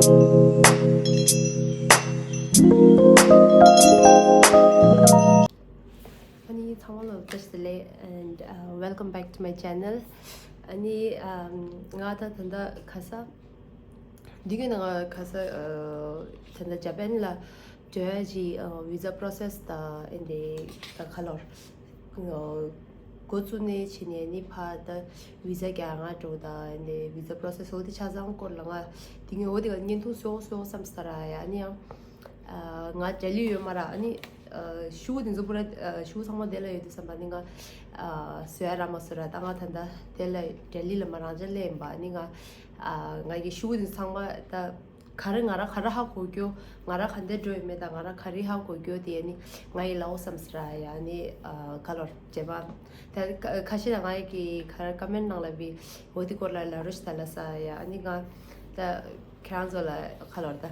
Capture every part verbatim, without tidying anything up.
ཨ་ནི་ཚང་མ་ལ་བཀྲ་ཤིས་བདེ་ལེགས། And uh, welcome back to my channel. ཨ་ནི་ཨམ་ང་ད་ད་ལྟ་ག་ས་འདི་གི་ནང་ག་ས་ཨ་ད་ལྟ་ཇ་པན་ལ་འགྲོ་ཡ་གི་ཨ་visa process ད་ཨེ་འདི་ད་ག་ལོར་འགོ་བཙུགས་ནས་བྱས་ནས་ནི་ཕ་ད་visa རྒྱག་ང་འགྲོ་ད་ཨེ་འདི་visa process འོ་དེ་ཆ་ཚང་སྐོར་ལ་ང་འདི་ངས་འོ་དེ་ག་བརྙན་ཐུང་བཟོ་བཟོ་བསམ་ས་ར་ཡ། ཨ་ནི་ཡང་ཨ་ང་ལྡི་ལི་ཡོད་མ་ར། ཨ་ནི་ཨ་ཤུ་གུ་དེ་ཚོ་པུ་ར་ཨ་ཤུ་གུ་ཚང་མ་དེ་ལ་ཡོད་དུས་ཙམ་པ་ནི་ང་ཨ་བཟོ་ཡ་རག་མ་སོང་ར། ད་ང་ད་ལྟ་དེ་ལ་ལྡི་ལི་ལ་མ་རང་ཅག་སླེབས་ཡིན་པ། ཨ་ནི་ང་ཨ་ང་གི་ཤུ་གུ་དེ་ཚོ་ཚང་མ་ད་ག་རེ་ང་ར་ག་རེ་ཧ་གོ་རྒྱུ། ང་ར་ག་འདྲ་འགྲོ་ཡོད་མེད་དང་ང་ར་ག་རེ་ཧ་གོ་རྒྱུ་དེ་ཨ་ནི་ང་ཡི་ལའོ་བསམ་སི་ར་ཡ། ཨ་ནི་ཨ་ག་ལོར་རྗེས་མ་ད་ཁ་ཤས་ལ་ང་ཡི་གི་ག་རེ་ཀོ་མེན་ནང་ལ་བི་འོ་དེ་སྐོར་ལ་ལ་རོ་ཞིག་ད་ལ་ས་ཡ། ཨ་ནི་ང་ད་ཁྱེད་རང་ཚོ་ལ་ག་ལོར་ད་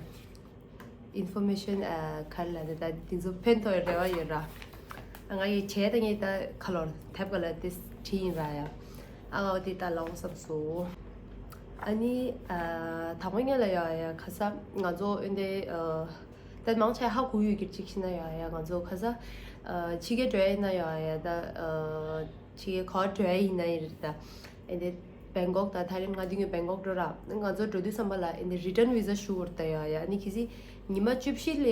ཨིན་ཕོར་མེ་ཤན་ཨ་ག་རེ་ལ་ད་ད་དེ་ཚོ་ཕན་ཐོགས་རེ་བ་ཡོད་ར། ཨ་ང་ཡི་བྱས་ད་ངས་ད་ག་ལོར་དེབ་ག་ལ་དེ་བྲིས་ཡིན་ར་ཡ། ཨ་ང་འོ་དེ་ད་ལའོ་བསམ་སོང་། ཨ་ནི་ཨ་དང་པོ་ཉིད་ལ་ཡ་ཡ་ག་ས་ང་ཚོ་ཨེ་འདི་ཨ་ད་མང་ཆེ་ཧ་གོ་ཡོད་ཀྱི་གཅིག་ཤི་ན་ཡ་ཡ་ང་ཚོ་ག་ས་ཨ་ཕྱི་རྒྱལ་འགྲོ་ཡ་ཡིན་ན་ཡ་ཡ་ད་ཨ་ཕྱི་རྒྱལ་ག་བ་འགྲོ་ཡ་ཡིན་ན་ཡིན་རེད་ད། ཨེ་འདི་བེང་ཀོག་ད་ཐའི་ལེན་ང་འདི་ངས་བེང་ཀོག་འགྲོ་ར། ང་ཚོ་འགྲོ་དུས་ཙམ་པ་ལ་ཨེ་འདི་རི་ཊན་བི་ཟ་ཞུ་བར་ད་ཡ་ཡ། ཨ་ནི་གལ་སྲིད་ཉི་མ་བཅུ་བཞི་ལས་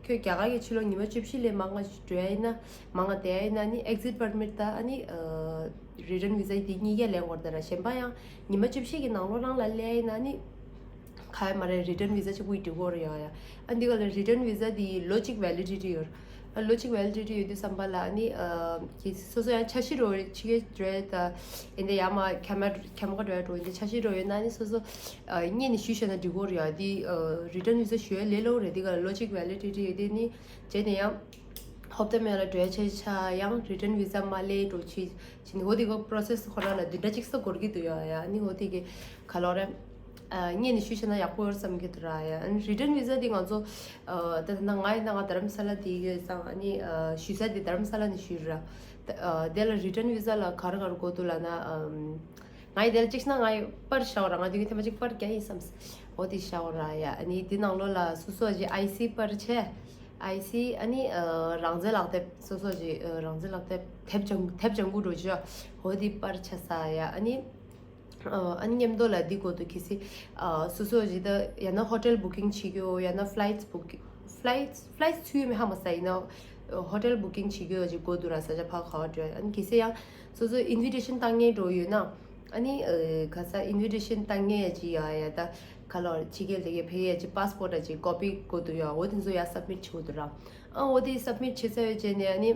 ཁྱོད་རྒྱ་གར་གྱི་ཕྱི་ལོགས་ཉི་མ་བཅུ་བཞི་ལས་མང་ང་འགྲོ་ཡ་ཡིན་ན་མང་ང་བསྡད་ཡ་ཡིན་ན་ཨ་ནི་ཨེག་ཟིཊ་པར་མིཊ་ད་ཨ་ནི་ཨ་རི་ཊན་བི་ཟ་འདི་གཉིས་ཀ་ལེན་དགོས་རེད་ད་ར། གཞན་པ་ཡང་ཉི་མ་བཅུ་བཞི་གི་ནང་ལོགས་རང་ལ་སླེབས་ཡིན་ན་ནི་ག་ཡ་མ་རེད། རི་ཊན་བི་ཟ་གཅིག་པུ་ཡི་འགྲིག་གོ་རེད་ཡ་ཡ། ཨ་འདི་ག་ལ་རི་ཊན་བི་ཟ་འདི་ལོ་གཅིག་ཝེ་ལི་ཌི་ཊི་ཡོད་རེད། ཨ་ལོ་གཅིག་ཝེ་ལི་ཌི་ཊི་ཡོད་དུས་ཙམ་པ་ལ་ཨ་ནི་ཨ་གི་སོ་སོ་ཡང་འཆར་གཞི་རོ་ཕྱི་རྒྱལ་འགྲོ་ཡ་ད་ཨེ་འདི་ཡ་མ་ཁ་མ་ཁ་མ་ག་འགྲོ་ཡ་འགྲོ་ཨེ་འདི་འཆར་གཞི་རོ་ཡོད་ན་ཨ་ནི་སོ་སོ་ཨ་སྔོན་ནས་ཞུས་བྱས་ན་འགྲིག་གོ་རེད་ཡ། འདི་ཨ་རི་ཊན་བི་ཟ་ཞུ་ཡ་ལས་སླ་པོ་རེད། འདི་ག་ལ་ལོ་གཅིག་ཝེ་ལི་ཌི་ཊི་ཡོད་དེ་ནི་བྱས་ནས་ཡང་། ཧོབ་ཏེ་མེ་ལ་འགྲོ་ཡ་ཆེ་ཆ་ཡང་རི་ཊན་བི་ཟ་མ་ལེ་འགྲོ་ཆི་ཆི་ནི་འོ་དེ་གོ་པོ་རོ་སེ་སི་ཁོ་ར་ལ་བདུན་ཕྲག་གཅིག་ཙམ་འགོར་གི་འདུག་ཡ་ཡ། ནི་འོ་དེ་གི་ག་ལོ་རེ་ཨ་སྔོན་ནས་ཞུས་བྱས་ན་ཡག་པོ་ཡོད་བསམ་གི་འདུག་ར་ཡ། ཨ་ནི་རི་ཊན་བི་ཟ་དེ་ང་ཚོ་ཨ་ད་ད་ང་ཡིན་ན་ང་དྷ་རམ་ས་ལ་དེ་ཡོད་ཙང་ཨ་ནི་ཨ་ཞུ་ས་དེ་དྷ་རམ་ས་ལ་ནས་ཞུས་ར། ཨ་དེ་ལ་རི་ཊན་བི་ཟ་ལ་ག་རེ་ག་རེ་དགོས་འདུག་ལབ་ན་ཨམ། ང་ཡི་དེ་ལ་གཅིག་ན་ང་ཡི་པར་བཞག་ར། ང་དེ་གི་ཐེངས་མ་གཅིག་པར་རྒྱག་ཡིན་བསམ། འོ་དེ་བཞག་ར་ཡ། ཨ་ནི་དེ་ནང་ལོགས་ལ་སོ་སོ་གི་ཨའི་སི་པར་ཆེ། ཨའི་སི་ཨ་ནི་ཨ་རང་བཙན་ལག་དེབ་སོ་སོ་གི་ཨ་རང་བཙན་ལག་དེབ་དེབ་ལྗང་དེབ་ལྗང་གུ་འགྲོ་ཆོ། འོ་དེ་པར་ཆེ་ས་ཡ། ཨ་ནི་ཨ་ཨ་ནི་མཉམ་དུ་ལ་འདི་དགོས་འདུག་གལ་སྲིད་ཨ་སོ་སོ་གི་ད་ཡང་ན་ཧོ་ཊེལ་བུ་ཀིང་བྱེད་རྒྱུ་ཡང་ན་ཕ་ལའིཊ་བུ་ཀིང་ཕ་ལའིཊ་ཕ་ལའིཊ་ཚུད་མེད་ཧ་མ་ས་ཡིན་ན་ཧོ་ཊེལ་བུ་ཀིང་བྱེད་རྒྱུ་ཅིག་དགོས་འདུག་ར། ས་ཆ་ཕ་ག་བ་འགྲོ་ཡ། ཨ་ནི་གལ་སྲིད་ཡང་སོ་སོ་ཨིན་ཝི་ཊེ་ཤན་བཏང་མཁན་འགྲོ་ཡོད་ན། ཨ་ནི་ཨ་ག་ས་ཨིན་ཝི་ཊེ་ཤན་བཏང་མཁན་ཡ་ཅིག་ཡ་ཡ་ད་ག་ལོར་ཕྱི་རྒྱལ་དེ་གའི་ཕ་གི་ཡ་ཅིག་པཱ་སི་པོར་ཊ་ཅིག་ཀོ་པི་དགོས་འདུག་ཡ། འོ་དེ་ཚོ་ཡ་སབ་མིཊ་བྱེད་དགོས་འདུག་ར། ཨ་འོ་དེ་སབ་མིཊ་བྱེད་ཚར་བའི་རྗེས་ནས་ཨ་ནི་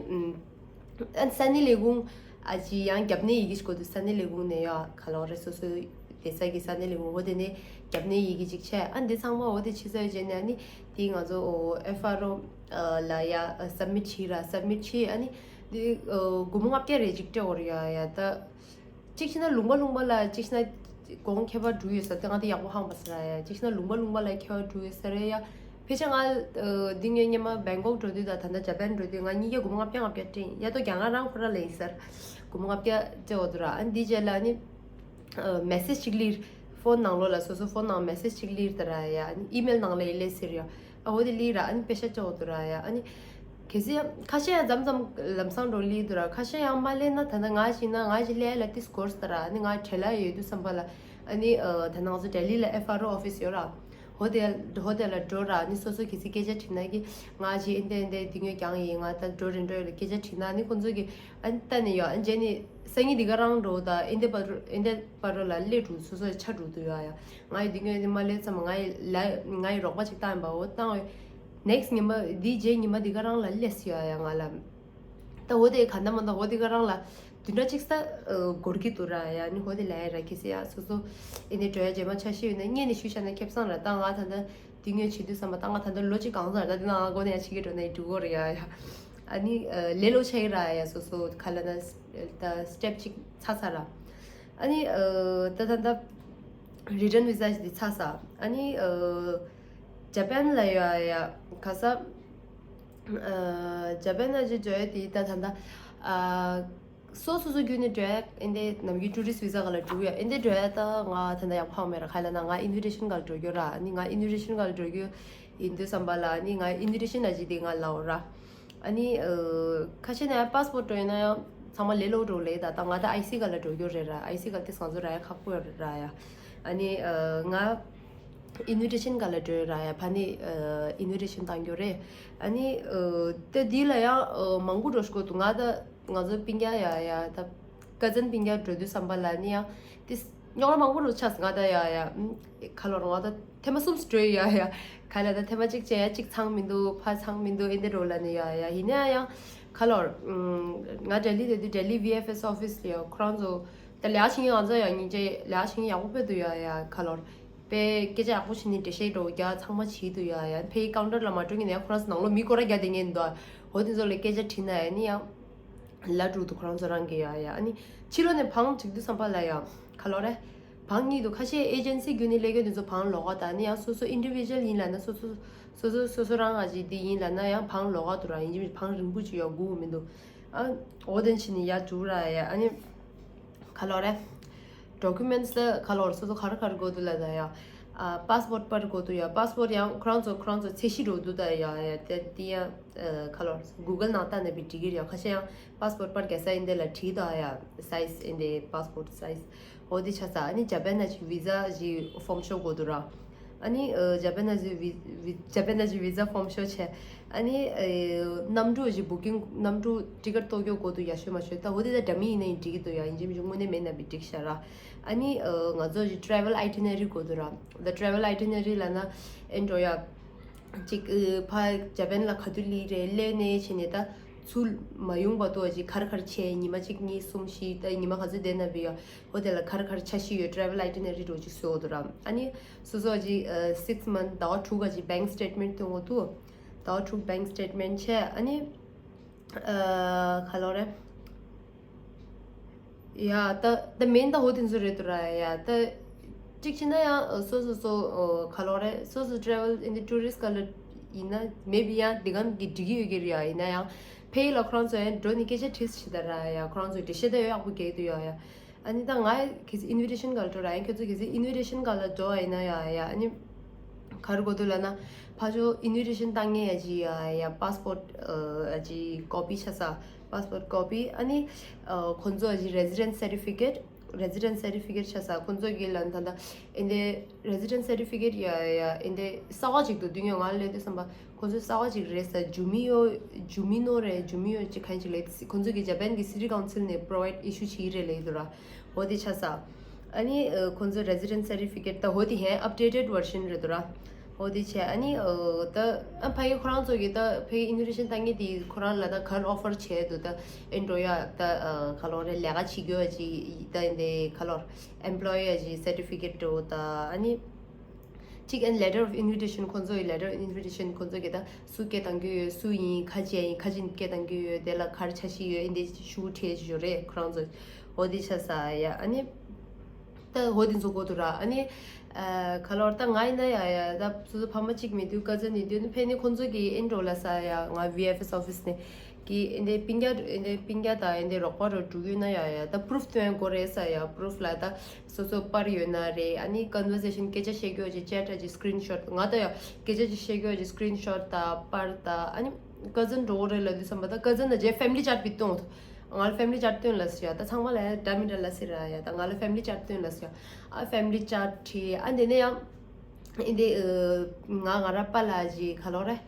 ཨ་ས་གནས་ལས་ཁུངས་ཨ་ཅིག་ཡང་རྒྱབ་གནས་ཡི་གེ་ཞིག་དགོས་འདུག་ས་གནས་ལས་ཁུངས་ནས་ཡ་ག་ལོར་རེ་སོ་སོའི་བསྡད་ས་གི་ས་གནས་ལས་ཁུངས་འོ་དེ་ནས་རྒྱབ་གནས་ཡི་གེ་ཅིག་བྱས། ཨ་འདི་ཚང་མ་འོ་དེ་བྱེད་ཚར་བའི་རྗེས་ནས་ཨ་ནི་དེ་ང་ཚོ་ཨོ་ཨེཕ་ཨར་ཨོ་ལ་ཡ་སབ་མིཊ་བྱས་ར། སབ་མིཊ་བྱས་ཨ་ནི་དེ་ཨོ་སྒོར་མོ་ལྔ་བརྒྱ་རེ་ཅིག་སྤྲད་དགོས་རེད་ཡ་ཡ་ད། གཅིག་བྱས་ན་ལུང་པ་ལུང་པ་ལ་གཅིག་བྱས་ན་གོང་ཁྱད་པར་འགྲོ་ཡོད་ས་དེ་ང་དེ་ཡག་པོ་ཧ་མ་ཟེར་ར་ཡ། གཅིག་བྱས་ན་ལུང་པ་ལུང་པ་ལ་ཁྱད་པར་འགྲོ་ཡོད་ས་རེད་ཡ། ཕལ་ཆེར་ང་ཨོ་འདི་ངས་སྔོན་མ་བེང་ཀོག་འགྲོ་དུས་དང་ད་ལྟ་ཇ་པན་འགྲོ་དུས་ང་གཉིས་ཀ་སྒོར་མོ་ལྔ་བརྒྱ་ལྔ་བརྒྱ་སྤྲད་ཡ། ཡ་ཏོ་རྒྱ་ང་རང་ཁོ་ར་ལ་ཡིན་ཟེར་སྒོར་མོ་ལྔ་བརྒྱ་སྤྲད་འོ་དུ་ར། ཨ་ནི་འདི་རྗེས་ལ་ཨ་ནི་ཨ་མེ་སེཇ་ཅིག་སླེབས། ཕོན་ནང་ལོགས་ལ་སོ་སོ་ཕོན་ནང་མེ་སེཇ་ཅིག་སླེབས་ད་ར་ཡ། ཨ་ནི་ཨི་མེལ་ནང་ལ་ཡི་སླེབས་ཟེར་ཡ། ཨ་འོ་དེ་སླེབས་ར། ཨ་ནི་པེ་ཤ་སྤྲད་འོ་དུ་ར་ཡ། ཨ་ནི་གལ་སྲིད་ཁ་ཤས་ཡང་མཚམས་མཚམས་ལམ་སང་འགྲོ་སླེབས་འདུག་ར། ཁ་ཤས་ཡང་མ་སླེབས་ན་ད་ལྟ་ང་ཞིག་ན་ང་ཞིག་སླེབས་ལ་ཏིས་གོར་སི་ད་ར། ཨ་ནི་ང་བྲེལ་ལ་ཡོད་དུས་ཙམ་པ་ལ་ཨ་ནི་ཨ་ད་ནང་ཚོ་ལྡི་ལི་ལ་ཨེཕ་ཨར་ཨོ་ཨོ་ཕིས་ཡོད་ར། ཧོ་དེ་ཧོ་དེ་ལ་འགྲོ་ར། ཨ་ནི་སོ་སོ་གལ་སྲིད་སྐད་ཆ་དྲིས་ན་གི་ང་ཞིག་ཨིན་དེ་ཨིན་དེ་འདི་ངོས་ཀྱང་ཡིན། ང་ད་འགྲོ་རེ་འགྲོ་ཡོད་ལ་སྐད་ཆ་དྲིས་ན་ཨ་ནི་ཁོང་ཚོ་གི་ཨ་ནི་ད་ནི་ཡོད། ཨ་ནི་རྗེས་ནི་སང་ཉིན་འདི་ག་རང་འགྲོ་ད་ཨིན་དེ་པ་རོ་ཨིན་དེ་པ་རོ་ལ་སླེབས་འགྲོ་སོ་སོ་ཆ་འགྲོ་དུ་ཡོད་ཡ། ང་ཡི་འདི་ངོས་ནི་མ་སླེབས་ཙམ་ང་ཡི་ལ་ང་ཡི་རོགས་པ་ཅིག་བཏང་ཡིན་པ་འོ་བཏང་བས། ནེག་སི་ཉི་མ་འདིའི་རྗེས་ཉི་མ་འདི་ག་རང་ལ་སླེབས་ཡོད་ཡ་ང་ལ། ད་འོ་དེ་ག་འདྲ་མ་འདྲ་འོ་དེ་ག་རང་ལ་བདུན་ཕྲག་གཅིག་ས་འགོར་གི་འདུག་ར་ཡ། ནི་འོ་དེ་ལ་ཡ་ར་ཁེ་སི་ཡ་སོ་སོ་ཨེ་ནི་འགྲོ་ཡ་རྗེས་མ་ཆ་ཤས་ཡོད་ན་སྔོན་ནས་ཞུས་བཞག་ན་ཁེ་བཟང་ར། ད་ང་ད་ལྟ་འདི་ངོས་བྱེད་དུས་བསམ་པ་ད་ང་ད་ལྟ་ལོ་གཅིག་གང་ཙམ་ར། ད་འདི་ན་ང་སྒོ་ནས་ཡ་ཕྱི་གི་འགྲོ་ན་ཡི་འགྲོ་གོ་ར་ཡ་ཡ། ཨ་ནི་ལས་ལོ་ཆ་ཡི་ར་ཡ་སོ་སོ་ག་ལ་ན་ད་སི་ཊེབ་གཅིག་ཚ་ཚ་ར། ཨ་ནི་ད་ད་ད་རི་ཊན་བི་ཟ་ཞིག་འདི་ཚ་ས། ཨ་ནི་ཇ་པན་ལ་ཡོད་ཡ་ག་ས། ཨ་ཇ་པན་ན་ཅི་འགྲོ་ཡ་དེ་ད་ད་ད་ཨ་ སོ་སོ་སོ་བརྒྱུད་ནས་འགྲོ་ཡ་ཨེ་འདི་ནམ་རྒྱུན་ཊུ་རི་སི་ཊི་བི་ཟ་ག་ལ་འགྲོ་ཡ་ཨེ་འདི་འགྲོ་ཡ་ད་ང་ད་ལྟ་ཡག་པོ་ཧ་གོ་མེད་ར། ག་ལ་ན་ང་ཨིན་ཝི་ཊེ་ཤན་ག་ལ་འགྲོ་རྒྱུ་ར། ཨ་ནི་ང་ཨིན་ཝི་ཊེ་ཤན་ག་ལ་འགྲོ་རྒྱུ་ཡིན་དུས་ཙམ་པ་ལ་ཨ་ནི་ང་ཨིན་ཝི་ཊེ་ཤན་ན་ཇི་དེ་ང་ལ་འོ་ར། ཨ་ནི་ཁ་ཤས་ན་ཡང་པཱ་སི་པོར་ཊི་འགྲོ་ཡིན་ན་ཡང་ཚང་མ་ལས་སླ་པོ་འགྲོ་ལེ། ད་ད་ང་ད་ཨའི་སི་ག་ལ་འགྲོ་རྒྱུ་རེད་ར། ཨའི་སི་ག་དེ་སང་ཚོ་ར་ཡ་ཁག་པོ་ར་ཡ། ཨ་ནི་ང་ཨིན་ཝི་ཊེ་ཤན་ག་ལ་འགྲོ་ར་ཡ། ཕ་ནི་ཨིན་ཝི་ཊེ་ཤན་བཏང་རྒྱུ་རེད། ཨ་ནི་ད་དེ་ལ་ཡང་མང་པོ་འགྲོ་ཤོག་འདུག་ང་ད་ང་ཚོ་སྤུན་ཀྱག་ཡ་ཡ་ད་ཀ་ཛིན་སྤུན་ཀྱག་འགྲོ་དུས་ཙམ་པ་ལ་ནི་ཡང་དེ་རྙོག་དྲ་མང་པོ་འགྲོ་ཆགས་ང་ད་ཡ་ཡ་ཁ་ལོར་ང་ད་ཐེངས་མ་གསུམ་འགྲོ་ཡ་ཡ་ཁ་ལ་ད་ཐེངས་མ་གཅིག་བྱས་ཡ་གཅིག་ཚང་མི་འདུག་ཕ་ཚང་མི་འདུག་ཨེ་འདི་འགྲོ་ལ་ནི་ཡ་ཡ་ཡིན་ན་ཡང་ཁ་ལོར་ང་ལྡི་ལི་དེ་དུས་ལྡི་ལི་ཝི་ཨེཕ་ཨེས་ཨོ་ཕི་སི་ལ་ཡ་ཁོ་རང་ཚོ་ད་ལས་ཀ་བྱེད་མཁན་ང་ཚོ་ཡ་སྙིང་རྗེ་ལས་ཀ་བྱེད་མཁན་ཡག་པོ་དཔེ་འདུག་ཡ་ཡ་ཁ་ལོར། དཔེ་སྐད་ཆ་ཡག་པོ་བྱས་ནས་འགྲེལ་བཤད་འགྲོ་རྒྱག་ཚང་མ་བྱེད་འདུག་ཡ་ཡ། ཕའི་ཀའུན་ཊར་ལ་མ་འགྲོ་མཁན་ཡང་ཁོ་རང་ཚོ་ནང་ལོགས་མི་སྐོར་ར་རྒྱག་བསྡད་མཁན་འདུག་འོ་དེ་ཚོ་ལ་སྐད་ཆ་དྲིས་ན་ཡ་ནི་ཡང་ལབ་འགྲོ་འདུག་ཁོ་རང་ཚོ་རང་གི་ཡ་ཡ། ཨ་ནི་ཕྱི་ལོགས་ནས་བང་སྒྲིག་དུས་ཙམ་པ་ལ་ཡ་ཁ་ལོ་རེ་བང་གཉིས་འདུག་ཁ་ཤས་ཨེ་ཇེན་སི་བརྒྱུད་ནས་སླེབས་མཁན་དེ་ཚོ་བང་ལོགས་ཀ་དང་ནི་ཡང་སོ་སོ་ཨིན་ཌི་བི་ཇུ་ཨལ་ཡིན་ལབ་ན་སོ་སོ་སོ་སོ་སོ་རང་ཨ་ཅེ་དེ་ཡིན་ལབ་ན་ཡང་བང་ལོགས་ཀ་འདུག་ར། ཡིན་གཅིག་མིན་གཅིག་བང་རིང་པོ་ཅིག་ཡོད་དགོས་མི་འདུག་ཨ་འོ་དེ་བྱས་ནས་ཡར་འགྲོ་ར་ཡ། ཨ་ནི་ག་ལོར་རེད། ཌོ་ཀུ་མེན་ཊི་ལ་ག་ལོར་སོ་སོ་ག་རེ་ག་རེ་དགོས་འདུག་ལབ་ན་ཡ། ཨ་པཱ་སི་པོར་ཊི་པར་དགོས་འདུག་ཡ། པཱ་སི་པོར་ཊི་ཡང་ཁོ་རང་ཚོ་ཁོ་རང་ཚོ་ཚད་གཞི་འགྲོ་འདུག་ད་ཡ་ཡ། དེ་དེ་ཡང་ཨ་ག་ལོར་གུ་གལ་ནང་བལྟས་ནས་བི་འགྲིག་གི་རེད་ཡ། ཁ་ཤས་ཡང་པཱ་སི་པོར་ཊི་པར་རྒྱག་ས་ཡིན་དེ་ལ་བྲིས་ད་ཡ། སའི་ཛི་ཡིན་དེ་པཱ་སི་པོར་ཊི་སའི་ཛི། འོ་དེ་ཆ་ས། ཨ་ནི་ཇ་པན་ན་ཅིག་ཝི་ཛ་ཅིག་ཧྥོམ་ཤོག་དགོས་འདུག་ར། ཨ་ནི་ཨ་ཇ་པན་ན་ཅིག་ཝི་ཝི་ཇ་པན་ན་ཅིག་ཝི་ཛ་ཧྥོམ་ཤོག་བྱས། ཨ་ནི་ཨ་གནམ་གྲུ་ཅིག་བུ་ཀིང་གནམ་གྲུ་ཊི་ཀེ་ཊི་གཏོང་རྒྱུ་དགོས་འདུག་ཡ། ཤོད་མ་ཤོད་ད་འོ་དེ་ད་འདྲ་མིན་ཡིན་ན་ཡིན་འགྲིག་གི་འདུག་ཡ། ཡིན་གཅིག་མིན་གཅིག་དངོས་གནས་མེད་ན་བི་འགྲིག་ཤག་ར། ཨ་ནི་ཨ་ང་ཚོ་ཅིག་ཊེ་རེ་ཝལ་ཨའི་ཊི་ནེ་རི་དགོས་འདུག་ར། ད་ཊེ་རེ་ཝལ་ཨའི་ཊི་ནེ་རི་ལབ་ན་ཨེ་འགྲོ་ཡ། ཅིག་ཨ་ཕ་ཇ་པན་ལ་ག་དུས་སླེབས་རེད། སླེབས་ནས་བྱས་ནས་ད་ཚུར་མ་ཡོང་བར་དུ་ཅིག་ག་རེ་ག་རེ་བྱས། ཉི་མ་གཅིག་གཉིས་གསུམ་བཞི་ད་ཉི་མ་ག་ཚོད་བསྡད་ན་བི་ཡ། འོ་དེ་ལ་ག་རེ་ག་རེ་འཆར་གཞི་ཡོད། ཊེ་རེ་ཝལ་ཨའི་ཊི་ནེ་རི་འདྲ་བོ་ཅིག་བཟོ་དགོས་འདུག་ར། ཨ་ནི་སོ་སོ་ཅིག་ཨ་སིགས་མན་ཐི་ཟླ་བ་དྲུག་ག་ཅིག་བེང་སི་ཊེཊ་མེན་ཊི་སྟོན་དགོས་འདུག་ཟླ་བ་དྲུག་བེང་སི་ཊེཊ་མེན་ཊི་བྱས། ཨ་ནི་ཨ་ག་ལོར་རེད། ཡ་ད་ད་མེན་ད་འོ་དེ་ཚོ་རེད་འདུག་ར། ཡ་ད་གཅིག་བྱས་ན་ཡང་སོ་སོ་སོ་ཨོ་ག་ལོར་རེད། སོ་སོ་ཊེ་རེ་ཝལ་ཨིན་དི་ཊུ་རི་སི་ཊི་ག་ལ་ཡིན་ན་མེ་བི་ཡང་འདི་གམ་གི་འགྲིག་གི་ཡོད་ཀྱི་རེད་ཡ། ཡིན་ན་ཡང་ཕ་གི་ལ་ཁོ་རང་ཚོ་ཡང་འགྲོ་ནས་སྐད་ཆ་དྲིས་ཤིག་ད་ར་ཡ། ཁོ་རང་ཚོས་འགྲེལ་བཤད་ད་ཡོད་ཡག་པོ་རྒྱག་གི་འདུག་ཡ་ཡ། ཨ་ནི་ད་ང་གལ་སྲིད་ཨིན་ཝི་ཊེ་ཤན་ག་ལ་འགྲོ་ར་ཡིན། ཁྱོད་ཚོ་གལ་སྲིད་ཨིན་ཝི་ཊེ་ཤན་ག་ལ་འགྲོ་བ་ཡིན་ན་ཡ་ཡ། ཨ་ནི་ག་རེ་དགོས་འདུག་ལབ་ན་ཕར་ཕྱོགས་ཨིན་ཝི་ཊེ་ཤན་བཏང་མཁན་ཡ་ཅིག་ཡ་ཡ་པཱ་སི་པོར་ཊི་ཨ་ཅིག་ཀོ་པི་ཆགས་ས། པཱ་སི་པོར་ཊི་ཀོ་པི། ཨ་ནི་ཨ་ཁོང་ཚོ་ཨ་ཅིག་རེ་སི་ཌེན་སི་སར་ཊི་ཕི་ཀེཊ་རེ་སི་ཌེན་སི་སར་ཊི་ཕི་ཀེཊ་ཆགས་ས། ཁོང་ཚོ་གི་ལ་ད་ལྟ་ཨིན་དེ་རེ་སི་ཌེན་སི་སར་ཊི་ཕི་ཀེཊ་ཡ་ཡ་ཨིན་དེ་གསར་པ་ཅིག་འདུག་དུས་ངས་ང་ལ་སླེབས་དུས་ཙམ་པ་ཁོང་ཚོའི་གསར་པ་ཅིག་རེད་ས། ཇུ་མི་ཡོ་ཇུ་མི་ནོ་རེད། ཇུ་མི་ཡོ་ཅིག་གང་ཅིག་ལབ། ཁོང་ཚོ་གི་ཇ་པན་གི་སི་ཊི་ཀའུན་སིལ་ནས་པོ་རོ་ཝའིཌ་ཨི་ཤུ་བྱེད་ཀྱི་རེད་ལབ་ཀྱི་འདུག་ར། འོ་དེ་ཆགས་ས། ཨ་ནི་ཨ་ཁོང་ཚོ་རེ་སི་ཌེན་སི་སར་ཊི་ཕི་ཀེཊ་ད་འོ་དེ་ཧེ་ཨབ་ཌེ་ཊེཌ་བར་ཤན་རེད་འདུག་ར། འོ་དེ་བྱས། ཨ་ནི་ཨ་ད་ཨ་ཕ་གི་ཁོ་རང་ཚོ་གི་ད་ཕ་གི་ཨིན་ཝི་ཊེ་ཤན་བཏང་མཁན་དེ་ཁོ་རང་ལ་ད་ག་རེ་ཨོ་ཕར་བྱས་འདུག་ད་ཨེ་འགྲོ་ཡ་ད་ཨ་ག་ལོར་རེད། ལས་ཀ་བྱེད་རྒྱུ་ཡ་ཅིག་ད་ཨིན་དེ་ག་ལོར་ཨེམ་པོ་ལོ་ཡི་ཡ་ཅིག་སར་ཊི་ཕི་ཀེཊ་འདྲ་བོ་ད་ཨ་ནི་གཅིག་ཨན་ལེ་ཊར་ཨོཕ་ཨིན་ཝི་ཊེ་ཤན། ཁོང་ཚོ་ཡི་ལེ་ཊར་ཨོཕ་ཨིན་ཝི་ཊེ་ཤན་ཁོང་ཚོ་གི་ད་སུ་སྐད་བཏང་གི་ཡོད། སུ་ཡིན། ཁ་ཆེ་ཡིན། ཁ་ཆེ་སྐད་བཏང་གི་ཡོད། དེ་ལ་ག་རེ་འཆར་གཞི་ཡོད། ཨིན་དེ་ཤུ་ཁྲིད་ཡོད་རེད་ཁོ་རང་ཚོ། འོ་དེ་ཆགས་ས་ཡ། ཨ་ནི་ད་འོ་དེ་ཚོ་དགོས་འདུག་ར། ཨ་ནི་ཨ་ག་ལོར་ད་ང་ཡིན་ན་ཡ་ཡ་ད་སོ་སོ་ཕ་མ་གཅིག་མེད་དུས་ཀ་ཛིན་ཡིན་དུས་ནི་ཕན་ནི་ཁོང་ཚོ་གི་ཨེ་འགྲོ་ལབ་ས་ཡ། ང་ཝི་ཨེཕ་ཨེས་ཨོ་ཕི་སི་ནས་གི་ཨེ་འདི་སྤུན་ཀྱག་ཨེ་འདི་སྤུན་ཀྱག་དང་ཨེ་འདི་རོགས་པ་རུ་འགྲོ་གི་ཡོད་ན་ཡ་ཡ་ད་པུ་རུཕ་སྟོན་དགོས་རེད་ས་ཡ། པུ་རུཕ་ལ་ད་སོ་སོ་པར་ཡོད་ན་རེད། ཨ་ནི་ཀོན་ཝར་སེ་ཤན་སྐད་ཆ་བཤད་རྒྱུ་ཅིག་ཅེཊ་ཅིག་སི་ཀི་རིན་ཤོཊ་ང་ད་ཡ་སྐད་ཆ་ཅིག་བཤད་རྒྱུ་ཅིག་སི་ཀི་རིན་ཤོཊ་དང་པར་དང་། ཨ་ནི་ཀ་ཛིན་འགྲོ་གི་རེད་ལབ་དུས་ཙམ་པ་ད་ཀ་ཛིན་ན་རྗེས་ཕེ་མི་ལི་ཅེཊ་བི་གཏོང་། ང་ལ་ཕེ་མི་ལི་ཅེཊ་སྟོན་ལབ་སོང་ཡ། ད་ཚང་མ་ལ་ཡ་འདྲ་མི་འདྲ་ལབ་སྲིད་ར་ཡ། ད་ང་ལ་ཕེ་མི་ལི་ཅེཊ་སྟོན་ལབ་སོང་ཡ། ཨ་ཕེ་མི་ལི་ཅེཊ་བྲིས། ཨ་འདི་ནས་ཡང་ཨེ་འདི་ང་ང་ར་པཱ་ལགས་ཀྱི་ག་ལོར་རེད།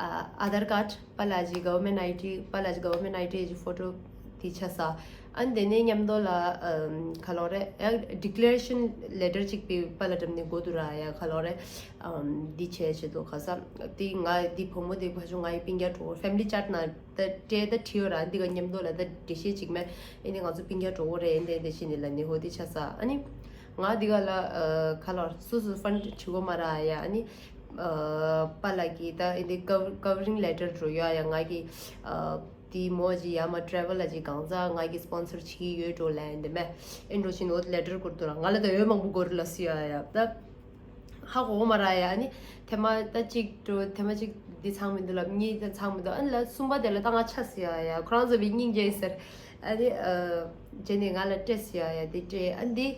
ཨ་ཨ་དྷར་ཀཱཌ། པཱ་ལགས་ཀྱི་གོ་ཝར་མེན་ཊི་ཨའི་ཌི། པཱ་ལགས་ཀྱི་གོ་ཝར་མེན་ཊི་ཨའི་ཌི་གི་ཕོ་ཊོ་དེ་ཆགས་ས། ཨ་འདི་ནས་མཉམ་དུ་ལ་ཨམ་ག་ལོར་རེད། ཡང་ཌི་ཀི་ལེ་རེ་ཤན་ལེ་ཊར་གཅིག་པའི་པཱ་ལགས་འགྲམ་ནས་དགོས་འདུག་ར་ཡ། ག་ལོར་རེད། ཨམ་འདི་བྱས་བྱས་འདུག་ག་ས། དེ་ང་དེ་བུ་མོ་དེ་ཕ་ཆུང་ང་ཡི་སྤུན་ཀྱག་གྲོགས་ཕེ་མི་ལི་ཅེཊ་ནང་ད་སྤྲད་ད་བྲིས་ཡོད་ར། འདི་ག་མཉམ་དུ་ལ་ད་འགྲེལ་བཤད་ཅིག་མེད། ཨེ་ནི་ང་ཚོ་སྤུན་ཀྱག་གྲོགས་པོ་རེད། འདི་འདི་བྱས་ནས་ལ་ནི་འོ་དེ་ཆགས་ས། ཨ་ནི་ང་འདི་ག་ལ་ཨ་ག་ལོར་སོ་སོ་ཕན་ཌི་བྲི་དགོས་མ་ར་ཡ། ཨ་ནི་ཨ་པཱ་ལགས་ཀྱིས་ད་ཨེ་འདི་ཀ་ཀ་ཝ་རིང་ལེ་ཊར་འགྲོ་ཡ་ཡ། ང་གི་ཨ་དེ་མོ་ཅིག་ཡ་མ་ཊེ་རེ་ཝལ་ལ་ཅིག་གང་ཟག་ང་གི་སི་པོན་སར་བྱེད་ཀྱི་ཡོད་འགྲོ་ལབ་ཡ་འདི་མེད། ཨེ་འགྲོ་བཞིན་འོ་དེ་ལེ་ཊར་བསྐུར་འདུག་ར། ང་ལ་ད་འོས་མང་པོ་དགོས་རེད་ལབ་སོང་ཡ་ཡ། ད་ཧ་གོ་མ་ར་ཡ། ཨ་ནི་ཐེངས་མ་ད་གཅིག་འགྲོ། ཐེངས་མ་གཅིག་འདི་ཚང་མི་འདུག་ལབ། གཉིས་ད་ཚང་མི་འདུག་ཨ་ནི་ལ་གསུམ་པ་དེ་ལ་ད་ང་ཆགས་སོང་ཡ་ཡ། ཁོ་རང་ཚོ་བི་སྙིང་རྗེ་ཟེར། ཨ་ནི་ཨ། རྗེས་ནས་ང་ལ་སྤྲད་ཟེར་ཡ་ཡ་དེ་སྤྲད། ཨ་འདི་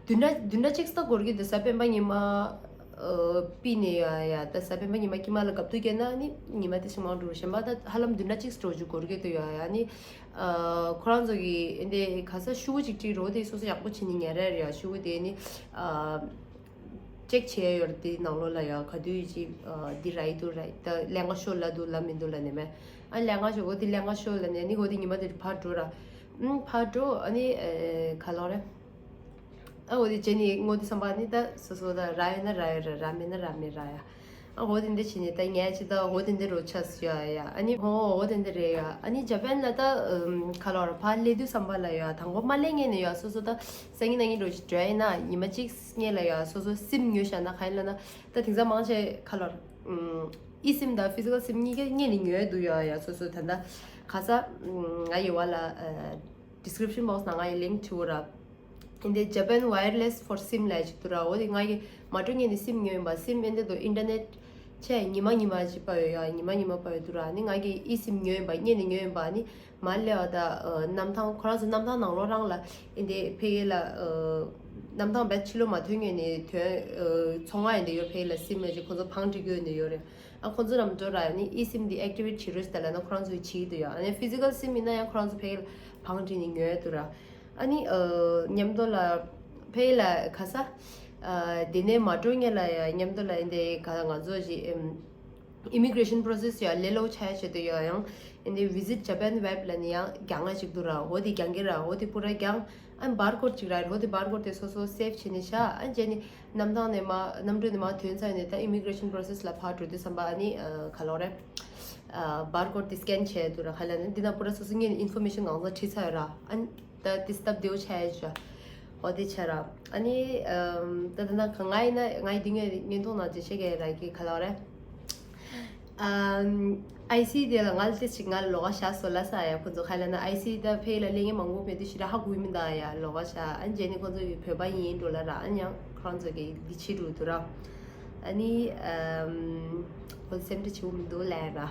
བདུན་ཕྲག་བདུན་ཕྲག་གཅིག་ཙམ་འགོར་གྱི་འདུག་གཟའ་སྤེན་པ་ཉི་མ་ཨ། པི་ནས་ཡ་ཡ། ད་གཟའ་སྤེན་པ་ཉི་མ་དཀྱིལ་མ་ལ་བཀའ་བསྡུ་སྐྱེལ་ན་ནི་ཉི་མ་དེ་ཞིག་མང་འགྲོ་རུ། གཞན་པ་ད་ཧ་ལམ་བདུན་ཕྲག་གཅིག་འགྲོ་རྒྱུ་འགོར་གྱི་འདུག་ཡ་ཡ། ནི་ཨ། ཁོ་རང་ཚོ་གི་ཨ་འདི་ག་ས་ཤུ་གུ་ཅིག་བྲིས་རོགས། དེ་སོ་སོ་ཡག་པོ་བྱས་ནས་ཉར་རེ་རེད་ཡ། ཤུ་གུ་དེ་ནི་ཨ། ཅེག་བྱས་ཡོད་རེད། དེ་ནང་ལོགས་ལ་ཡ་ག་དུས་ཅིག་ཨ། འདི་རག་གི་འདུག་རེད། ད་ཀླན་ཀ་ཤོར་ལབ་འདུག་ལབ་མི་འདུག་ལབ་ནས་མེད། ཨ་ཀླན་ཀ་ཤོར། འོ་དེ་ཀླན་ཀ་ཤོར་ལབ་ནས་ནི་འོ་དེ་ཉི་མ་དེ་ཕར་འགྲོ་ར། ཨུམ། ཕར་འགྲོ། ཨ་ནི་ཨེ། ག་ལབ་རེད། ཨ་འོ་དེ་བྱས་ནས་སྔོན་དེ་བསམ་པ་ནི་ད་སོ་སོ་ད་རག་ཡོད་ན་རག་ཡོད་ར། རག་མེད་ན་རག་མེད་ར་ཡ། ཨ་འོ་དེ་འདྲ་བྱས་ནས་ད་ངས་ཅི་ད་འོ་དེ་འདྲ་རོ་ཆགས་སོང་ཡ་ཡ། ཨ་ནི་ཧོ་འོ་དེ་འདྲ་རེད་ཡ། ཨ་ནི་ཇ་པན་ལ་ད་ཨུམ། ག་ལབ་ར། ཕར་སླེབས་དུས་བསམ་པ་ལ་ཡ་དང་པོ་མ་སླེབས་སྔོན་ནས་ཡ་སོ་སོ་ད་སང་ཉིན་གནངས་ཉིན་འགྲོ་ཞིག་འགྲོ་ཡིན་ན་ཉི་མ་གཅིག་སྔོན་ལ་ཡ་སོ་སོ་སིམ་ཉོས་བཞག་ན། ག་ཡིན་ལབ་ན་ད་དེང་སང་མང་ཆེ་ག་ལབ་ར། ཨུམ། ཨི་སིམ་དང་ཕི་ཟི་ཀལ་སིམ་གཉིས་ཀ་སྔོན་ནས་ཉོས་འདུག་ཡ་ཡ། སོ་སོ་ད་ད་ག་ས་ཨུམ། ང་ཡི་བ་ལ་ཨ། ཌི་སི་ཀི་རིབ་ཤན་བོག་སི་ནང་ང་ཡི་ལིང་ཀི་བྲིས་ཡོད་ར། ཨིན་དེ་Japan Wireless for SIM ལབ་ཅིག་འདུག་ར། འོ་དེ་ང་གི་མ་འགྲོ་སྔོན་ནས་སིམ་ཉོས་ཡིན་པ། སིམ་ཨིན་དེ་དུ་ཨིན་ཊར་ནེཊ་ཆེད་ཉི་མ་ཉི་མ་ཅིག་པ་ཡོད་ཡ། ཉི་མ་ཉི་མ་པ་ཡོད་འདུག་ར། ནི་ང་གི་ཨི་སིམ་ཉོས་ཡིན་པ། སྔོན་ནས་ཉོས་ཡིན་པ། ནི་མ་སླེབས་པ་ད་ཨ། གནམ་ཐང་ཁོ་རང་ཚོ་གནམ་ཐང་ནང་ལོགས་རང་ལ་ཨིན་དེ་ཕ་གི་ལ་ཨ། གནམ་ཐང་རྦད་ཕྱི་ལོགས་མ་ཐོན་སྔོན་ནས་ཐོན་ཨ། ཚོང་ཁང་ཡིན་དེ་ཡོད། ཕ་གི་ལ་སིམ་ལབ་ཅིག་ཁོ་ཚོ་བང་སྒྲིག་གི་ཡོད་ནི་ཡོད་རེད། ཨ་ཁོ་ཚོ་རང་འགྲོ་ར། ནི་ཨི་སིམ་འདི་ཨེག་ཊི་ཝེཊ་བྱེད་རོགས་ཟེར་ལབ་ན་ཁོ་རང་ཚོས་བྱེད་ཀྱི་འདུག་ཡ། ཨ་ནི་ཕི་ཟི་ཀལ་སིམ་ཡིན་ན་ཡང་ཁོ་རང་ཚོ་ཕ་གི་ལ་བང་སྒྲིག་ནས་ཉོས་འདུག་ར། ཨ་ནི་ཨ། མཉམ་དུ་ལ་ཕ་གི་ལ་ག་ས་ཨ། དེ་ནས་མ་འགྲོ་སྔོན་ལ་ཡ་མཉམ་དུ་ལ་ཨིན་དེ་ག་ང་ཚོ་ཞིག་ཨམ། ཨི་མི་གྷི་རེ་ཤན་པོ་རོ་སེ་སི་ཡ་ལས་སླ་པོ་ཆགས་ཡ་ཆེད་དུ་ཡ་ཡང་ཨིན་དེ་Visit Japan Web ལབ་ནས་ཡང་རྒྱག་ཡ་ཅིག་འདུག་ར། འོ་དེ་རྒྱག་གི་ར། འོ་དེ་པུ་ར་རྒྱག་ཨ་ནི་བར་ཀོཌ་ཅིག་རག་རེད། འོ་དེ་བར་ཀོཌ་དེ་སོ་སོ་སེབ་བྱས་ནས་བཞག་ཨ་ནི་རྗེས་ནས་གནམ་ཐང་ནས་མར་གནམ་གྲུ་ནས་མར་ཐོན་ཚར་ནས་ད་ཨི་མི་གྷི་རེ་ཤན་པོ་རོ་སེ་སི་ལ་ཕར་འགྲོ་དུས་བསམ་པ་ཨ་ནི་ཨ། ག་ལབ་རེད། ཨ། བར་ཀོཌ་དེ་སི་ཀེན་བྱས་འདུག་ར། ག་ལབ་ན་འདི་ན་པུ་ར་སོ་སོ་སྔོན་ནས་ཨིན་ཕོར་མེ་ཤན་གང་ག་བྲིས་ཚར་ཡོད་ར། ཨ་ནི་ད་དེ་སྟབས་བདེ་པོ་ཆགས་ཡ་ཅིག་འོ་དེ་བྱས་ར། ཨ་ནི་ཨམ། ད་ད་ན་ག་ང་ཡིན་ན་ང་ཡི་འདི་ངའི་བརྙན་ཐུང་ནང་བརྗོད་བྱེད་ཀྱི་ར་གི་ག་ལབ་རེད། ཨམ། ཨའི་སི་དེ་ལ་ང་ལ་ཏོག་ཙམ་ང་ལ་ལོགས་ཀ་བཞག་སོང་ལབ་ས་ཡ། ཁོ་ཚོ་ག་ལབ་ན་ཨའི་སི་ད་ཕ་གི་ལ་སླེབས་མཁན་མང་པོ་མེད་དུས་ཞེ་དྲག་ཧ་གོ་གི་མི་འདུག་ཡ། ལོགས་ཀ་བཞག་ཨ་ནི་རྗེས་ནས་ཁོ་ཚོ་ཡི་བོད་པ་ཡིན་འགྲོ་ལབ་ར། ཨ་ནི་ཡང་ཁོ་རང་ཚོ་གི་འདི་བྱེད་འགྲོ་འདུག་ར། ཨ་ནི་ཨམ། ཁོ་ཚོ་སེམས་ཁྲལ་བྱེད་དགོས་མི་འདུག་ལབ་ར།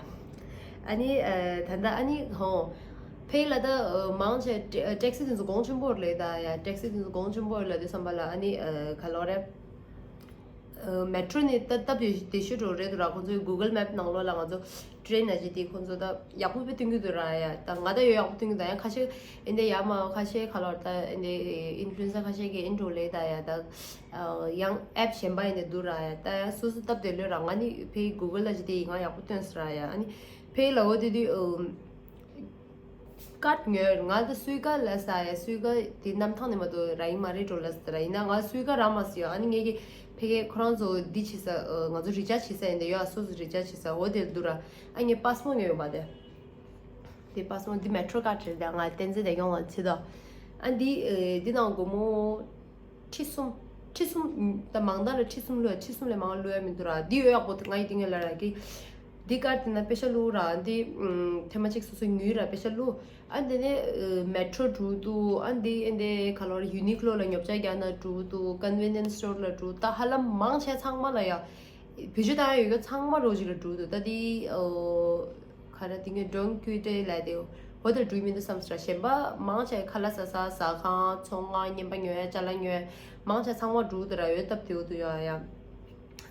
ཨ་ནི་ཨ། ད་ལྟ་ཨ་ནི་ཧོ། ཕ་གི་ལ་ད་ཨ། མང་ཆེ་ཊེ་ཊེག་སི་དེ་ཚོ་གོང་ཆེན་པོ་རེད་ལབ་ད་ཡ། ཊེག་སི་དེ་ཚོ་གོང་ཆེན་པོ་རེད་ལབ་དུས་བསམ་པ་ལ་ཨ་ནི་ཨ། ག་ལབ་རེད། ཨ། མེ་ཊོ་ནི་ད་སྟབས་བདེ་ཤོས་འགྲོ་རེད་འདུག་ར། ཁོང་ཚོའི་གུ་གལ་མེབ་ནང་ལོགས་ལ་ང་ཚོ་ཊེ་རེན་ནང་བཞིན་དེ་ཁོང་ཚོ་ད་ཡག་པོ་དཔེ་སྟོན་གྱི་འདུག་ར་ཡ། ད་ང་ད་ཡོད་ཡག་པོ་སྟོན་གྱི་འདུག་ཡ། ཁ་ཤས་ཨིན་དེ་ཡ་མ་ཁ་ཤས་ག་ལབ་རེད། ད་ཨིན་དེ་ཨིན་ཕུ་ལུ་ཨེན་སར་ཁ་ཤས་ཀྱིས་ཨིན་འགྲོ་ལབ་ད་ཡ། ད་ཨ། ཡང་ཨེབ་གཞན་པ་ཨིན་དེ་འདུག་ར་ཡ། ད་ཡ་སོ་སོ་སྟབས་བདེ་ལོས་ར། ང་ནི་ཕ་གི་གུ་གལ་ལ་བཞིན་དེ་ཡིན་ང་ཡག་པོ་སྟོན་སོང་ར་ཡ། ཨ་ནི་ཕ་གི་ལ་འོ་དེ་དུས་ཨ། ཀཌ་ཉོས། ང་ད་སུའི་ཀ་ལབ་ས་ཡ། སུའི་ཀ་དེ་གནམ་ཐང་ནས་མ་གཏོགས་རག་གི་མ་རེད་འགྲོ་ལབ་ས་ར། ཡིན་ན་ང་སུའི་ཀ་རག་མ་སོང་ཡ། ཨ་ནི་ངས་ཀྱི་ཕ་གི་ཁོ་རང་ཚོ་འདི་བྱེད་ས་ཨ། ང་ཚོ་རི་ཅར་ཇི་བྱེད་ས་ཡིན་དེ་ཡོད། ཨ་སོ་སོ་རི་ཅར་ཇི་བྱེད་ས་འོ་དེ་འདུག་ར། ཨ་ངས་པཱ་སི་མོ་ཉོས་ཡོད་པ་དེ། དེ་པཱ་སི་མོ་འདི་མེ་ཊོ་ཀཌ་རེད་དེ། ང་བསྟན་འཛིན་བདེ་སྐྱོང་ལ་བྱེད་དོ། ཨ་འདི་ཨ། འདི་ནང་སྒོར་མོ་ཁྲི་གསུམ། ཁྲི་གསུམ་ད་མང་མཐའ་ལ་ཁྲི་གསུམ་བླུགས་ཡ། ཁྲི་གསུམ་ལས་མང་བ་བླུགས་ཡ་མི་འདུག་ར། འདི་ཡོད་ཡག་པོ་ང་ཡི་འདི་ངས་ལབ་ར་གི། འདི་ཀཌ་འདི་ན་པེ་ཤ་བླུགས་ར། འདི་ཨམ། ཐེངས་མ་གཅིག་སོ་སོ་ཉོས་ར་པེ་ཤ་བླུགས། ཨ་འདི་ནས་ཨ། མེ་ཊོ་འགྲོ་འདུག་ཨ་འདི་ཨ་འདི་ག་ལབ་རེད། ཡུ་ནི་ཀློ་ལ་ཉོ་ཆ་རྒྱག་ན་འགྲོ་འདུག་ཀོན་ཝི་ནི་ཡན་སི་སི་ཊོར་ལ་འགྲོ། ད་ཧ་ལམ་མང་ཆེ་ཚང་མ་ལ་ཡ། བེད་སྤྱོད་བཏང་ཡ་ཡོད་རྒྱུ་ཚང་མ་རོགས་ཅིག་ལ་འགྲོ་འདུག་ད་འདི་ཨ། ག་རེ་འདི་ངས་ཌོན་ཀུའི་ཊེ་ལབ་དེ་འོ་དེར་འགྲོ་གི་མི་འདུག་བསམ་སོང་ར། གཞན་པ་མང་ཆེ་ཁ་ལག་ཟ་ས་ཟ་ཁང་ཚོང་ཁང་རྔན་པ་ཉོ་ཡ་ཅ་ལག་ཉོ་ཡ་མང་ཆེ་ཚང་མ་འགྲོ་འདུག་ར། འོ་སྟབས་བདེ་པོ་འདུག་ཡ་ཡ།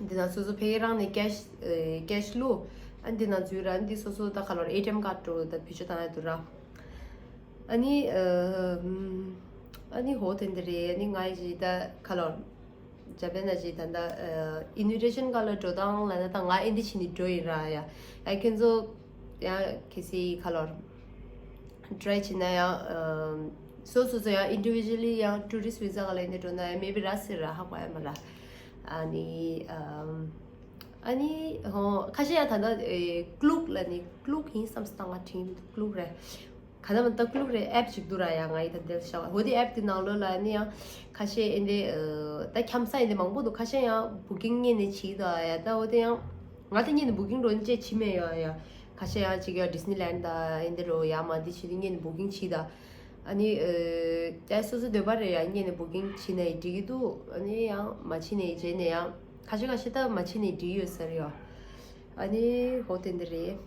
འདི་ན་སོ་སོ་ཕ་གི་རང་ནས་ཀེ་ཤི་ཨེ། ཀེ་ཤི་བླུགས། ཨ་འདི་ན་འཛུལ་ར། འདི་སོ་སོ་ད་ག་ལབ་རེད། ཨེ་ཊི་ཨེམ་ཀཌ་འགྲོ་ད་བེད་སྤྱོད་བཏང་ཡ་འདུག་ར། ཨ་ནི་ཨ། ཨ་ནི་འོ་དེ་འདི་རེད། ཨ་ནི་ང་ཡི་ད་ག་ལབ་རེད། ཇ་པན་ན་ཅིག་ད་ལྟ་ཨ། ཨིན་ཝི་ཊེ་ཤན་སྒང་ལ་འགྲོ་སྟངས་ལབ་ན་ད་ང་ཨེ་འདི་བྱས་ནས་འགྲོ་ཡིན་ར་ཡ། ཡ་ཁྱེད་ཚོ་ཡང་གལ་སྲིད་ག་ལབ་རེད། ཊ་རའི་བྱེད་ན་ཡང་ཨ། སོ་སོ་སོ་ཡང་ཨིན་ཌི་ཝི་ཇུ་ལི་ཡང་ཊུ་རི་སི་ཊི་བི་ཟ་སྒང་ལ་ཨེ་འདི་འགྲོ་ན་ཡང་མེ་བི་རག་སྲིད་ར། ཧ་གོ་ཡ་མ་ར། ཨ་ནི་ཨམ། ཨ་ནི་ཧོ་ཁ་ཤས་ཡང་ད་ལྟ་ཨེ། ཀླུག་ལབ་ནི་ཀླུག་ཡིན་བསམ་སྟངས་ང་དྲན་གྱི་མི་འདུག་ཀླུག་རེད། ག་ན་མ་ད་ཀླུག་རེད། ཨེབ་ཅིག་འདུག་ར་ཡ། ང་ཡི་ད་འདིར་ཤ་བ་འོ་དེ་ཨེབ་དེ་ནང་ལོགས་ལ་ནི་ཡང་ཁ་ཤས་ཨེ་འདི་ཨ། ད་འཁྱམ་ས་ཨེ་འདི་མང་པོ་འདུག་ཁ་ཤས་ཡང་བུ་ཀིང་སྔོན་ནས་བྱེད་ད་ཡ། ད་འོ་དེ་ཡང་ང་ད་སྔོན་ནས་བུ་ཀིང་འགྲོ་ནི་ཅེས་བྱེད་མེད་ཡ་ཡ། ཁ་ཤས་ཡང་ཅིག་ཡ་ཌི་སི་ནི་ལན་ཌི་ད་ཨེ་འདི་རོ་ཡ་མ་འདི་བྱེད་དུས་སྔོན་ནས་བུ་ཀིང་བྱེད་ད། ཨ་ནི་ཨ། ད་སོ་སོ་འདོད་པ་རེད་ཡ། སྔོན་ནས་བུ་ཀིང་བྱེད་ན་ཡི་འགྲིག་གི་འདུག་ཨ་ནི་ཡང་མ་བྱེད་ནས་ཡི་རྗེས་ནས་ཡང་ཁ་ཤས་ཁ་ཤས་ད་མ་བྱེད་ནས་འགྲིག་ཡོད་ས་རེད་ཡ། ཨ་ནི་འོ་དེ་འདི་རེད།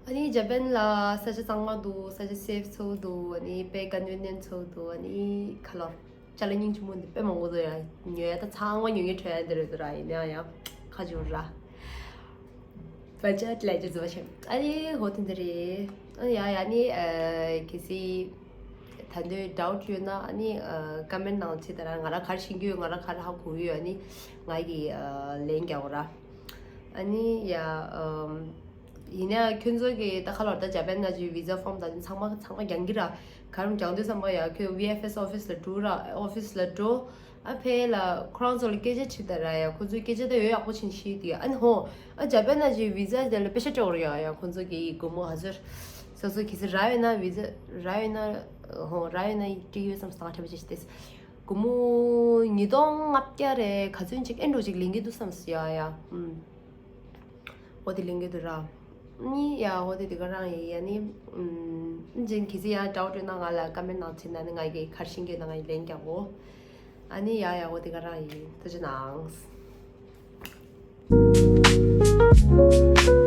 ཨ་ནི་ཇ་པན་ལ་ས་ཆ་གཙང་མ་འདུག་ས་ཆ་སེབ་ཚོ་འདུག་ཨ་ནི་དཔེ་ཀོན་ཝི་ནེན་ཚོ་འདུག་ཨ་ནི་ཁ་ལོར་ཅ་ལག་སྙིང་རྗེ་མོ་འདི་དཔེ་མང་པོ་འདུག་ཡ། ཉོ་ཡ་ད་ཚང་མ་ཉོ་ཉོ་བྲོ་ཡ་འདི་རེད་འདུག་ར། ཡིན་ཡང་ཡང་ཁ་ཅིག་ར། བ་ཅ་ལས་ཅི་ཟོ་ཤེ། ཨ་ནི་ཧོ་ཐེན་འདི་རེད། ཨ་ཡ་ཡ་ནི་ཨ་གལ་སྲིད་ད་འདོད་ཌའུ་ཊི་ཡོད་ན་ཨ་ནི་ཨ་ཀོ་མེན་ཊི་ནང་བྲིས་ད་ར། ང་ར་ག་རེ་ཤེས་ཀྱི་ཡོད། ང་ར་ག་རེ་ཧ་གོ་གི་ཡོད། ཨ་ནི་ང་གི་ཨ་ལན་རྒྱག་ར། ཨ་ནི་ཡ་ཨམ། ཡིན་ནའང་ཁྱོད་ཚོ་གིས་ད་ཁ་ལོར་ད་ཇ་པན་ནང་བཞིན་བི་ཟ་ཕོམ་དང་ཚང་མ་ཚང་མ་རྒྱག་གི་ར། ག་རེ་རྒྱག་འདོད་བསམ་པ་ཡ་ཁྱོད་ཝི་ཨེཕ་ཨེས་ཨོ་ཕི་སི་ལ་འགྲོ་ར། ཨོ་ཕི་སི་ལ་འགྲོ། ཨ་ཕེ་ལ་ཁོ་རང་ཚོ་ལ་སྐད་ཆ་དྲིས་ད་ར་ཡ། ཁོ་ཚོའི་སྐད་ཆ་ད་ཡོད་ཡག་པོ་ཅིག་ཤེས་དེ། ཨ་ནི་ཧོ། ཨ་ཇ་པན་ནང་བཞིན་བི་ཟ་དེ་ལ་པེ་ཤ་སྤྲད་འོར་ཡ་ཡ། ཁོ་ཚོ་གིས་སྒོར་མོ་ཧ་ཟོར་ས་ཚོ་གི་སི་ར་ཡོད་ན་བི་ཟ་ར་ཡོད་ན་ཧོ་ར་ཡོད་ན་སྤྲད་ཡོད་བསམ་སྟངས་འཕྲད་པ་ཅིག་ཤེས་ཏེ། སྒོར་མོ་ཉིས་སྟོང་ལྔ་བརྒྱ་རེད་ག་ཚོད་ཅིག་ཨེ་འགྲོ་ཅིག་ལེན་གི་འདུག་བསམ་སོང་ཡ་ཡ། ཨུམ། འོ་དེ་ལེན་གི་འདུག་ར། ནི་ཡ་འོ་དེ་དེ་ག་རང་ཡིན། ཡ་ནི་ཨུམ། ཅིན་གི་སི་ཡ་ཌའུ་ཊི་ཡོད་ན་ང་ལ་ཀོ་མེན་ཊི་ནང་བྲིས་ན་ནི་ང་གི་ག་རེ་ཤེས་ཀྱི་ཡོད་ན་ང་ཡི་ལན་རྒྱག་གོ། ཨ་ནི་ཡ་ཡ་འོ་དེ་ག་རང་ཡིན། ཐུགས་རྗེ་གནང་།